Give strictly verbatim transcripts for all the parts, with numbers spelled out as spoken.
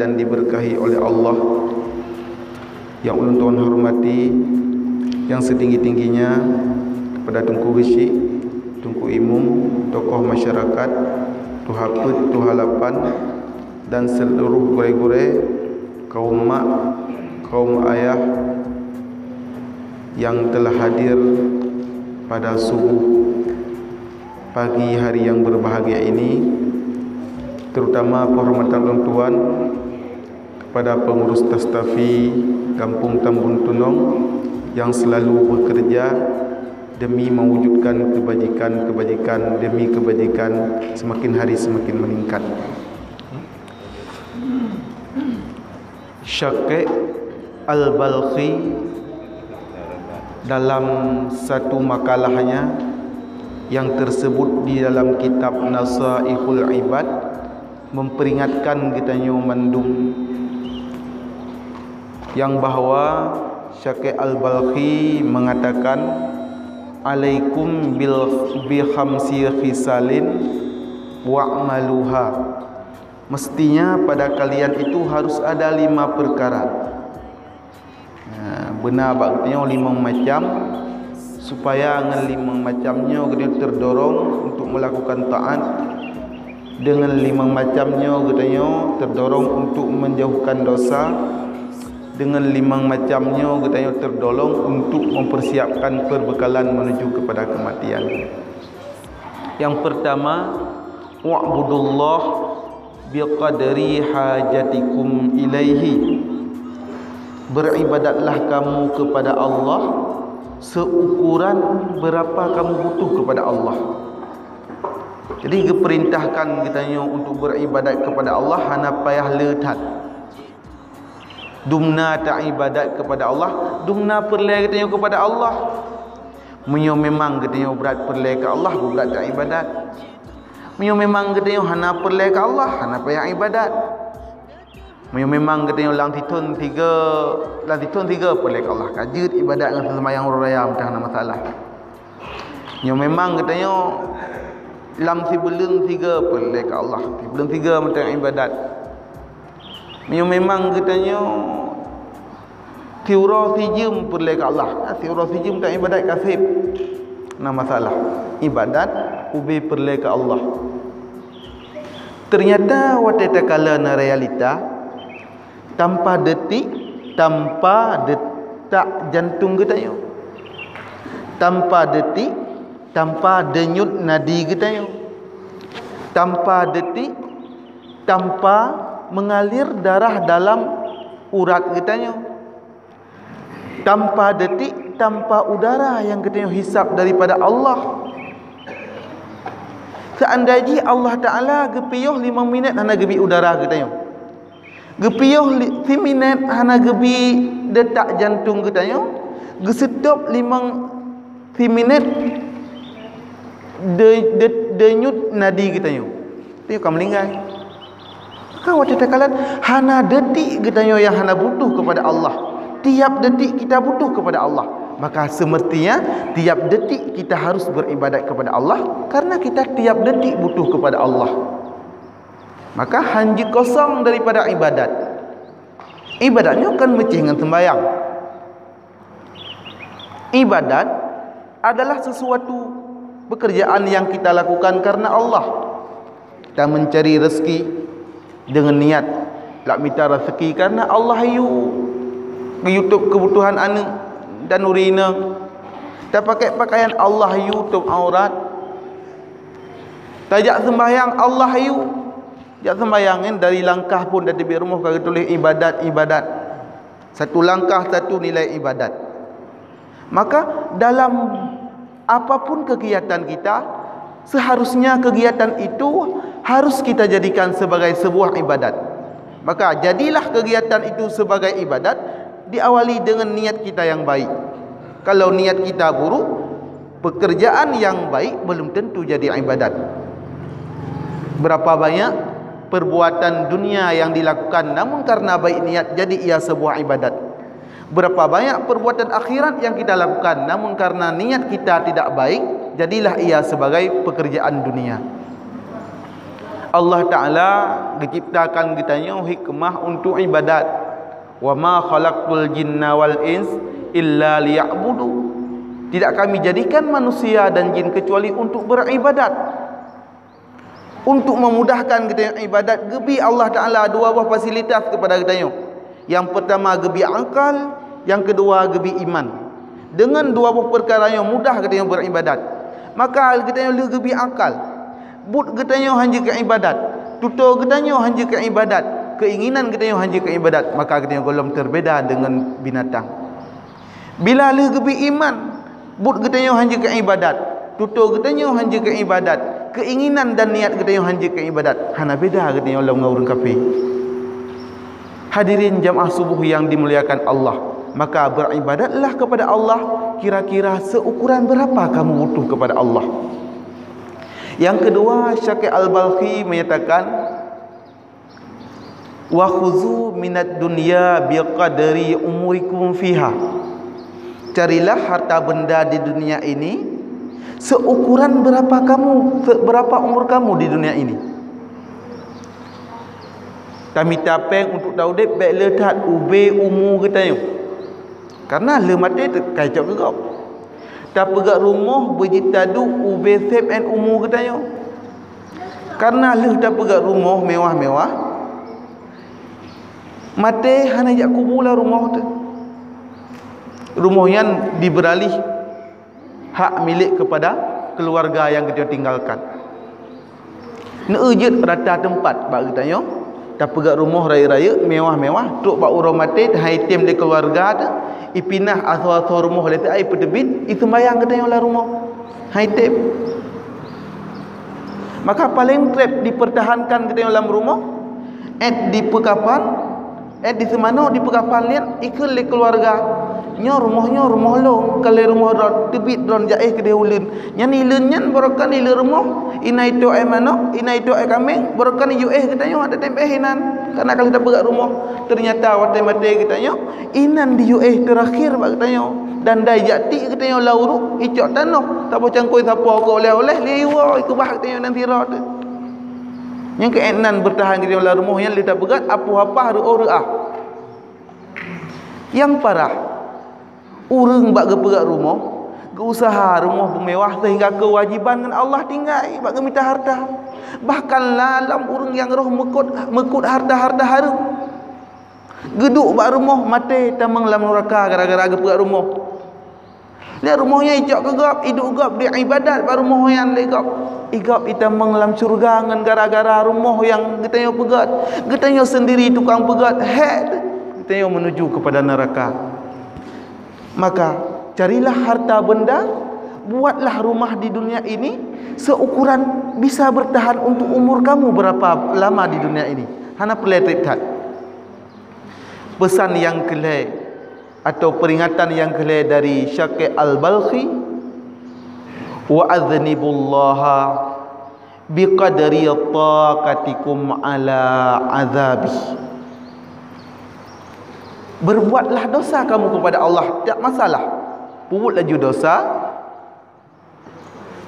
dan diberkahi oleh Allah. Yang ulôn tuan hormati yang setinggi-tingginya kepada Teungku Geuchik, Teungku Imum, tokoh masyarakat, tuha peuet, tuha lapan, dan seluruh gurée-gurée, kaum mak, kaum ayah yang telah hadir pada subuh pagi hari yang berbahagia ini, terutama penghormatan ulôn tuan kepada pengurus Tastafi Gampông Tambun Tunong yang selalu bekerja demi mewujudkan kebajikan-kebajikan demi kebajikan semakin hari semakin meningkat. Syaqiq Al-Balkhi dalam satu makalahnya yang tersebut di dalam kitab Nasaihul Ibad memperingatkan geutanyoe mandum yang bahwa Syaqiq Al-Balkhi mengatakan, "Alaikum bil, bi khamsi khisalin wa'maluha." Mestinya pada kalian itu harus ada lima perkara. Ha, beuna bak geutanyoe limong macam, supaya ngon limong macam nyoe geutanyoe terdorong untuk melakukan taat. Dengan limong macam nyoe geutanyoe terdorong untuk menjauhkan dosa. Dengan limong macam nyoe geutanyoe terdorong untuk mempersiapkan perbekalan menuju kepada kematian. Yang pertama, wa'budullah biqadri hajatikum ilaihi. Beribadatlah kamu kepada Allah seukuran berapa kamu butuh kepada Allah. Jadi geuperintahkan geutanyoe untuk beribadat kepada Allah hana payah le that. Dumna taibadat kepada Allah, dumna peureulée geutanyoe kepada Allah. Meunyoe memang geutanyoe brat peureulée keu Allah, beubrat taibadat. Meunyoe memang geutanyoe hana peureulée keu Allah, hana payah ibadat. Meunyoe memang geutanyoe lam sithon sigoe, lam sithon sigoe peureulée keu Allah, ka jeuet ibadat ngon seumayang uroe raya meuteun hana masalah. Nyoe memang geutanyoe lam sibuleuen sigoe peureulée keu Allah, sibuleuen sigoe meuteun ibadat. Meunyoe memang geutanyoe siuroe sijeuem peureulée keu Allah, ha, siuroe sijeuem taibadat ka seb. Na masalah, ibadat ubé peureulée keu Allah. Ternyata watée takalon realita, tanpa detik, tanpa detak jantung geutanyoe, tanpa detik, tanpa denyut nadi geutanyoe, tanpa detik, tanpa mengalir darah dalam urat geutanyoe, tanpa detik, tanpa udara nyang geutanyoe hisab daripada Allah. Seandai jih Allah Taala geupiôh limong minét hana geubi udara geutanyoe, geupiôh li-, siminét hana geubi detak jantung geutanyoe, geuseutôb limong siminét de-, de-, denyut nadi geutanyoe, tanyoe ka meuninggai. Ka watée takalon, hana detik geutanyoe nyang hana butuh kepada Allah. Tiap detik kita butuh kepada Allah. Maka semestinya tiap detik kita harus beribadat kepada Allah, karena kita tiap detik butuh kepada Allah. Maka hanjeuet kosong daripada ibadat. Ibadat nyoe kan meucéh ngon sembahyang. Ibadat adalah sesuatu pekerjaan yang kita lakukan karena Allah. Kita mencari rezeki dengan niat lak mita rezeki karena Allah yue, yue tôb kebutuhan aneuk dan ureueng inong. Tapakai pakaian Allah yue tôb aurat. Tajak sembahyang Allah yue. Jak sembahyang nyan dari langkah phon tateubiet rumoh ka geutuléh ibadat, ibadat. Satu langkah satu nilai ibadat. Maka dalam apapun kegiatan kita, seharusnya kegiatan itu harus kita jadikan sebagai sebuah ibadat. Maka jadilah kegiatan itu sebagai ibadat, diawali dengan niat kita yang baik. Kalau niat kita buruk, pekerjaan yang baik belum tentu jadi ibadat. Berapa banyak perbuatan dunia yang dilakukan namun karena baik niat jadi ia sebuah ibadat. Berapa banyak perbuatan akhirat yang kita lakukan namun karena niat kita tidak baik, jadilah ia sebagai pekerjaan dunia. Allah Ta'ala geuciptakan geutanyoe hikmah untuk ibadat. "Wa ma khalaqtul jinna wal ins illa liya'budu." Tidak Kami jadikan manusia dan jin kecuali untuk beribadat. Untuk memudahkan geutanyoe ibadat, geubri Allah Ta'ala dua boh fasilitas kepada geutanyoe. Yang pertama geubri akal, yang kedua geubri iman. Dengan dua boh perkara nyoe mudah geutanyoe beribadat. Maka geutanyoe lheueh geubri akal, buet geutanyoe hanjeuet keu ibadat, tutoe geutanyoe hanjeuet keu ibadat, keinginan geutanyoe hanjeuet keu ibadat, maka geutanyoe gohlom terbeda dengan binatang. Bila lheueh geubri iman, buet geutanyoe hanjeuet keu ibadat, tutoe geutanyoe hanjeuet keu ibadat, keinginan dan niat geutanyoe hanjeuet keu ibadat, hana beda geutanyoe lom ngon ureuëng kafé. Hadirin jamaah subuh yang dimuliakan Allah, maka beribadatlah kepada Allah kira-kira seukuran berapa kamu butuh kepada Allah. Yang kedua, Syekh Al-Balkhi menyatakan, "Wa khuzu minad dunya biqadri umurikum fiha." Carilah harta benda di dunia ini seukuran berapa kamu, se-, berapa umur kamu di dunia ini. Tamita péng untuk taudeb, bék le that ubé umu geutanyoe. Karena le maté teukai cok keu gob. Tapeugah rumoh beujitadu ubé seb umu geutanyoe. Karena lheueh tapeugah rumoh mewah-mewah, maté hana jak kubu lam rumoh teuh. Rumoh nyan dibeuralih hak milék kepada keluarga nyang geutanyoe tinggalkan. Neueu jeuet rata teumpat bak geutanyoe, tapeugah rumoh rayeuk-rayeuk, mewah-mewah, trok bak uroe maté, hai tem lé keluarga teuh, ipinah asoe-asoe rumoh lé teuh ai peuteubiet, iseumayang geutanyoe lam rumoh. Hai tem. Maka paleng treb dipertahankan geutanyoe lam rumoh, ék dipeukafan, ék diseumanoe dipeukafan lian, ikheun lé keluarga, "Nyoe rumoh, nyoe rumoh lôn, ka lé rumoh droe, teubiet droe jak éh keudeh uleuen." Nyan ileuen nyan baroekon ileuen rumoh, inan itoe éh manok, inan itoe éh kaméng, baroekon iyue éh geutanyoe hana tem éh inan, karena ka lheueh tapeugah rumoh. Ternyata watée maté geutanyoe, inan diyue éh teurakhir bak geutanyoe, dan dai jak tiek geutanyoe lam uruek, icok tanoh, saboh cangkôi sapo keu oleh-oleh, lé iwoe ikeubah geutanyoe nan sidroe teuh. Nyang keu ék nan beurtahan geutanyoe lam rumoh nyan lheueh tapeugah apoh apah reuôh reuah. Nyang parah, ureuëng bak geupeugah rumoh, geuuseuha rumoh beumewah seuhingga keuwajiban ngon Allah tinggai bak geumita harta. Bahkan lalom ureuëng nyang roh meukot, meukot harta-harta hareuem. Geuduek bak rumoh maté tamong lam nuraka gara-gara geupeugah rumoh. Lé rumoh nyan icok keu gob, iduek gob, diibadat bak rumoh nyan lé gob. Igob itamong lam syeuruga ngon gara-gara rumoh nyang geutanyoe peugét. Geutanyoe sendiri tukang peugét, hék teuh geutanyoe menuju kepada neraka. Maka, carilah harta benda, buatlah rumah di dunia ini seukuran bisa bertahan untuk umur kamu berapa lama di dunia ini. Hana peureulée treb that. Pesan nyang keu lhée atau peringatan nyang keu lhée dari Syekh Al-Balkhi, "Wa adhnibullaha biqadri taqatikum ala azabih." Berbuatlah dosa kamu kepada Allah, tak masalah. Peubuet laju dosa,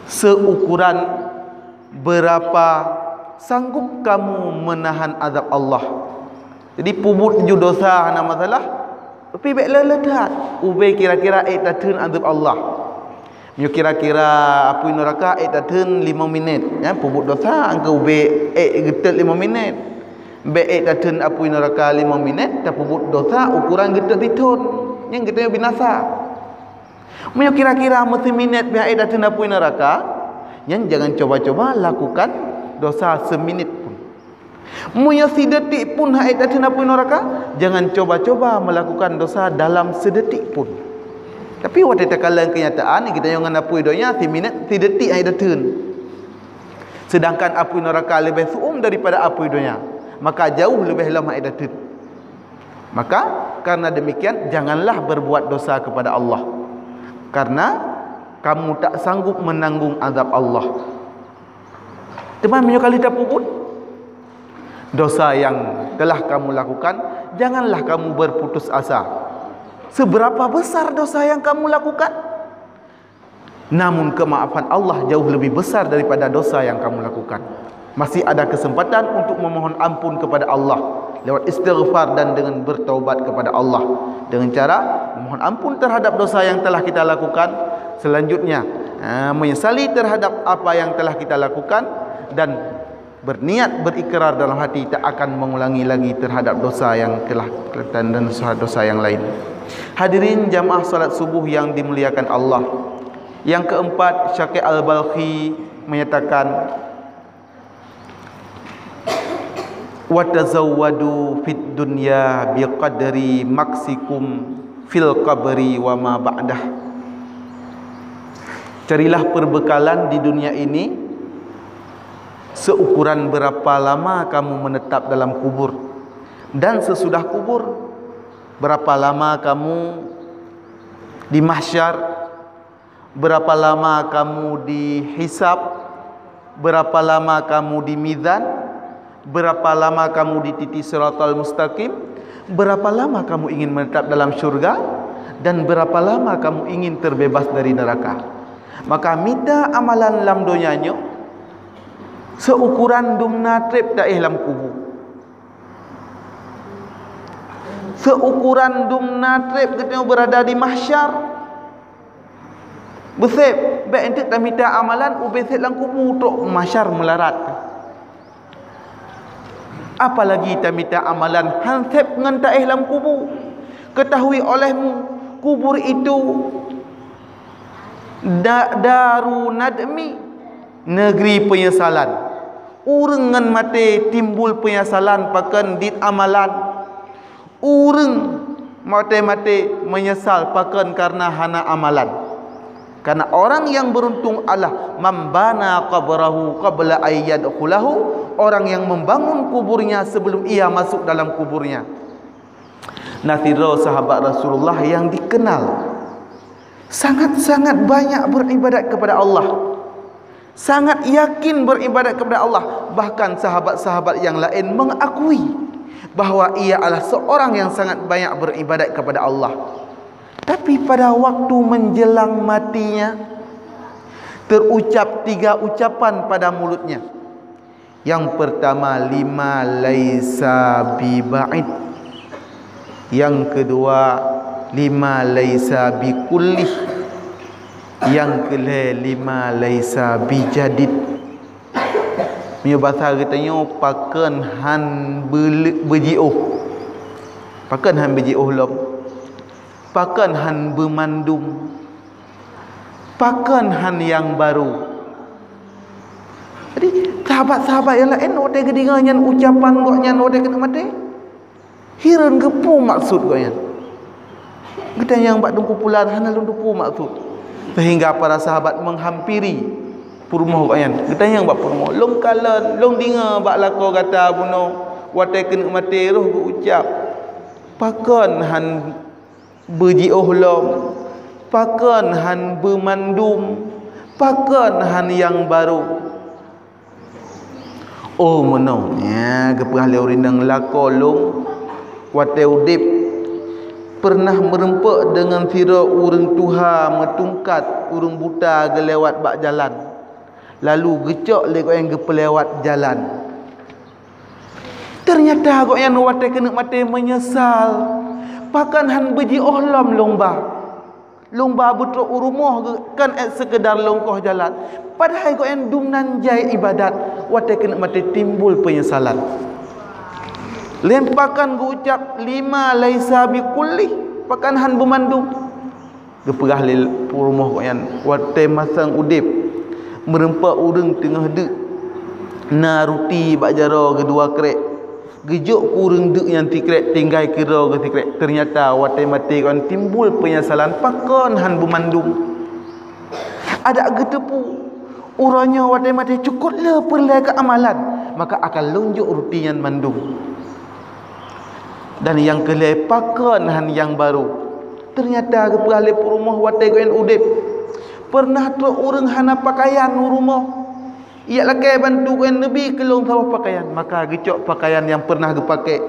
seukuran beurapa sanggob kamu meunahan azab Allah. Jadi, peubuet ju dosa hana masalah, tapi bék le-le that. Ubé kira-kira ék tatheun azab Allah. Meunyoe kira-kira apui neuraka ék tatheun limong minét, ya, peubuet dosa angka ubé ék geutot limong minét. Bék ék tatheun apui neuraka limong minét, tapeubuet dosa ukuran geutot sithon. Nyan geutanyoe binasa. Meunyoe kira-kira meusiminét pih hana tatheun apui neuraka, nyan jangan coba-coba lakukan dosa seuminét pun. Meunyoe sidetik pun hana tatheun apui neuraka, jangan coba-coba melakukan dosa dalam sedetik pun. Tapi watée takalon keunyataan, geutanyoe ngon apui donya siminét, sidetik hana tatheun. Sedangkan apui neuraka leubeh su'um daripada apui donya, maka jauh leubeh lom hana tatheun. Maka, karena demikian, janganlah berbuat dosa kepada Allah, karena kamu tak sanggup menanggung azab Allah. Teuma meunyoe ka lheueh tapeubuet dosa yang telah kamu lakukan, janganlah kamu berputus asa. Seberapa besar dosa yang kamu lakukan, namun kemaafan Allah jauh lebih besar daripada dosa yang kamu lakukan. Masih ada kesempatan untuk memohon ampun kepada Allah lewat istighfar dan dengan bertaubat kepada Allah dengan cara memohon ampun terhadap dosa yang telah kita lakukan. Selanjutnya, eh, menyesali terhadap apa yang telah kita lakukan dan berniat, berikrar dalam hati tak akan mengulangi lagi terhadap dosa yang telah dan dosa-dosa yang lain. Hadirin jamaah salat subuh yang dimuliakan Allah. Yang keempat, Syakir Al-Balkhi menyatakan, "Wa tazawwadu fid dunya biqadri maksikum fil qabri wa ma ba'dah." Carilah perbekalan di dunia ini seukuran berapa lama kamu menetap dalam kubur dan sesudah kubur, berapa lama kamu di mahsyar, berapa lama kamu dihisab, berapa lama kamu di mizan, berapa lama kamu di titi siratal mustaqim, berapa lama kamu ingin menetap dalam syurga, dan berapa lama kamu ingin terbebas dari neraka. Maka mita amalan lam donya nyoe seukuran dumna treb taéh lam kubu. Seukuran dumna treb geutanyoe berada di mahsyar. Beuseb, bék enteuk tamita amalan ubé seb lam kubu trok mahsyar meularat. Apalagi tamita amalan han seb ngon taéh lam kubu. Ketahui olehmu, kubur itu da-, daru nadmi, negeri penyesalan. Ureuëng ngon maté timbul penyesalan pakon dit amalan. Ureuëng maté-maté menyesal pakon karena hana amalan. Karena orang yang beruntung adalah man bana qabrahu qabla an yadkhulahu, orang yang membangun kuburnya sebelum ia masuk dalam kuburnya. Na sidroe sahabat Rasulullah yang dikenal sangat-sangat banyak beribadat kepada Allah, sangat yakin beribadat kepada Allah. Bahkan sahabat-sahabat yang lain mengakui bahwa ia adalah seorang yang sangat banyak beribadat kepada Allah. Tapi pada waktu menjelang matinya, terucap tiga ucapan pada mulutnya. Yang pertama, lima laisa bi ba'id. Yang kedua, lima laisa bi kullih. Yang kelhée, lima laisa bi jadid. Meunyoe basa geutanyoe, pakon han beule-, beujiôh. Pakon han beujiôh lom. Pakon han beumandum. Pakon han nyang barô. Jadi, sahabat-sahabat nyang laén watée geudeungoe nyan ucapan gobnyan watée keuneuk maté, hireuen geupeu maksud gobnyan. Geutanyong bak Teungku Pulan, hana lôn teupeu maksud. Sehingga para sahabat menghampiri peurumoh gobnyan. Geutanyong bak peurumoh, "Lôn kalon, lôn deungoe bak lakoe gata bunoe watée keuneuk maté roh geuucap, 'Pakon han beujiôh lom, pakon han beumandum, pakon han nyang barô?'" "Oh meunoe," nya geupeugah lé ureuëng inong, "lakoe lôn watée udeb peureunah meurumpok deungon sidroe ureuëng tuha meutungkat ureuëng buta geulewat bak jalan, lalu geucok lé gobnyan geupeulewat jalan. Teunyata gobnyan watée keuneuk maté meunyeusal, 'Pakon han beujiôh lom lôn ba? Lôn ba beutrok u rumoh geu-, kon ék seukeudar lôn koh jalan.' Padahai gobnyan dum nan jai iébadat watée keuneuk maté timbul peunyesalan." Lheuh pakon geuucap, "Lima laisa bi kullih, pakon han beumandum?" Geupeugah lé peurumoh gobnyan, "Watée masa udeb, meurumpok ureuëng teungoh deuk, na ruti bak jaroe geudua krek. Geujok keu ureuëng deuk nyan sikrek, tinggai keudroe geusikrek. Teunyata watée maté gobnyan timbul peunyesalan, 'Pakon han beumandum?'" Adak geuteupeue, uroe nyoe watée maté cukop le peureulée keu amalan, maka akan lôn jok ruti nyan mandum. Dan nyang keulhée, "Pakon han nyang barô?" Teunyata geupeugah lé peurumoh watée gobnyan udeb, peureunah trok ureuëng hana peukayan u rumoh, "Yak lakée bantu gobnyan neubi keu lôn saboh peukayan." Maka geucok peukayan nyang peureunah geupaké,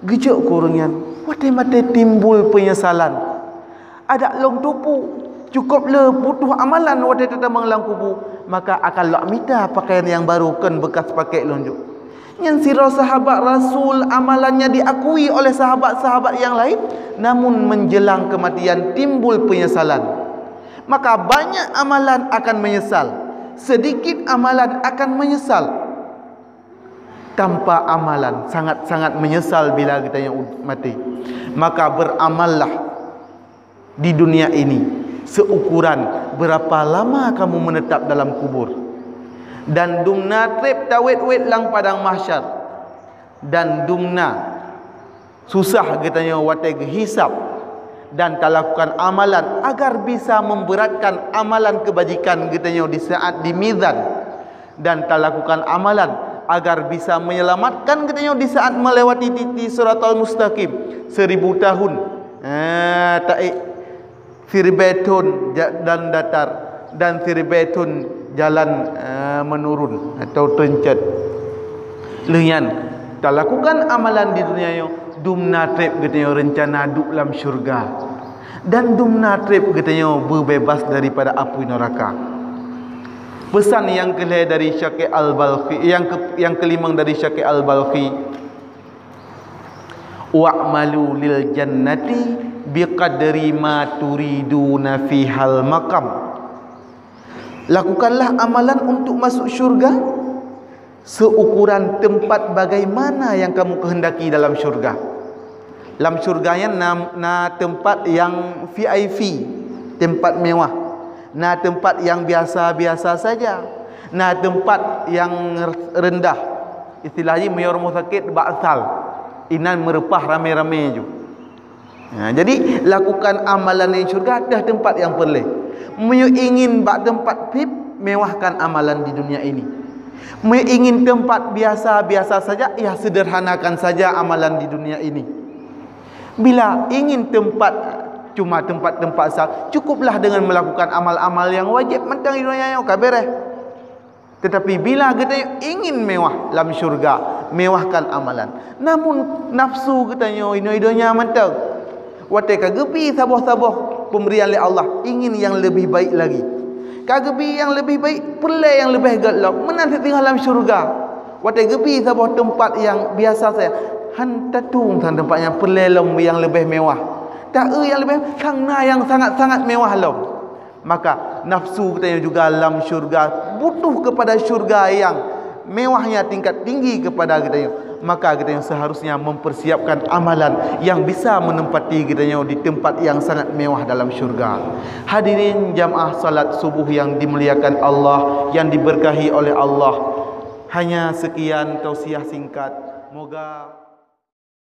geujok keu ureuëng nyan. Watée maté timbul peunyesalan. Adak lôn teupeue, cukop le putôh amalan watée tatamong lam kubu. maka akan lok mita pakaian nyang barô kon beukas pakék lôn jok. Nyan sidroe sahabat Rasul amalannya diakui oleh sahabat-sahabat nyang laén, namun menjelang kematian timbul penyesalan. Maka banyak amalan akan menyesal, sedikit amalan akan menyesal. Tanpa amalan sangat-sangat menyesal bila geutanyoe maté. Maka beramallah di dunia ini seukuran berapa lama kamu menetap dalam kubur. Dan dumna treb tawét-wét lam padang mahsyar. Dan dumna susah geutanyoe watée geuhisab. Dan talakukan amalan agar bisa memberatkan amalan kebajikan geutanyoe di saat di mizan. Dan talakukan amalan agar bisa menyelamatkan geutanyoe di saat melewati titi Siratal Mustaqim seribu tahun. Eh, taék siribée thon ja-, dan datar, dan siribée thon jalan, eh, menurun atau teuncet. Lheueh nyan, talakukan amalan di dunia nyoe, dumna treb geutanyoe reuncana duek lam syurga. Dan dumna treb geutanyoe beubeubaih daripada apui neuraka. Peusan nyang keulhée dari Syakik Al-Balkhi, nyang ke-, nyang keulimong dari Syakik Al-Balkhi, "Wa'malu lil jannati biqadri ma turiduna fihal maqam." Lakukanlah amalan untuk masuk syurga seukuran teumpat bagaimana nyang kamu keuhendaki dalam syurga. Lam syurga nyan na, na teumpat nyang V I P, teumpat mewah. Na teumpat nyang biasa-biasa saja. Na teumpat nyang rendah. Istilah jih meunyoe rumoh sakét bak sal. Inan meureupah ramé-ramé ju. Ha, jadi, lakukan amalan di syurga ateueh teumpat nyang peureulée. Meunyoe ingin bak teumpat V I P, mewahkan amalan di dunia ini. Meunyoe ingin teumpat biasa-biasa saja, ya sederhanakan saja amalan di dunia ini. Bila ingin teumpat, cuma teumpat-teumpat sa-, cukuplah dengan melakukan amal-amal nyang wajéb mantong di dunia nyoe ka beres. Tetapi bila geutanyoe ingin mewah lam syurga, mewahkan amalan. Namun nafsu geutanyoe inoe donya mantong. Watée ka geubi saboh-saboh pemberian lé Allah, ingin yang lebih baik lagi. Ka geubi yang lebih baik, peureulée yang leubeh gét lom, meunan sitinggai lam syurga. Watée geubi saboh teumpat nyang biasa saja, han tatueng sang teumpat nyang peureulée lom nyang leubeh mewah. Ta-eu nyang leubeh, sang na nyang sangat-sangat mewah lom. Maka nafsu geutanyoe juga lam syurga butuh kepada syurga yang mewahnya tingkat tinggi kepada geutanyoe. Maka geutanyoe seharusnya mempersiapkan amalan yang bisa menempati geutanyoe di tempat yang sangat mewah dalam syurga. Hadirin jamaah salat subuh yang dimuliakan Allah, yang diberkahi oleh Allah. Hanya sekian tausiah singkat. Moga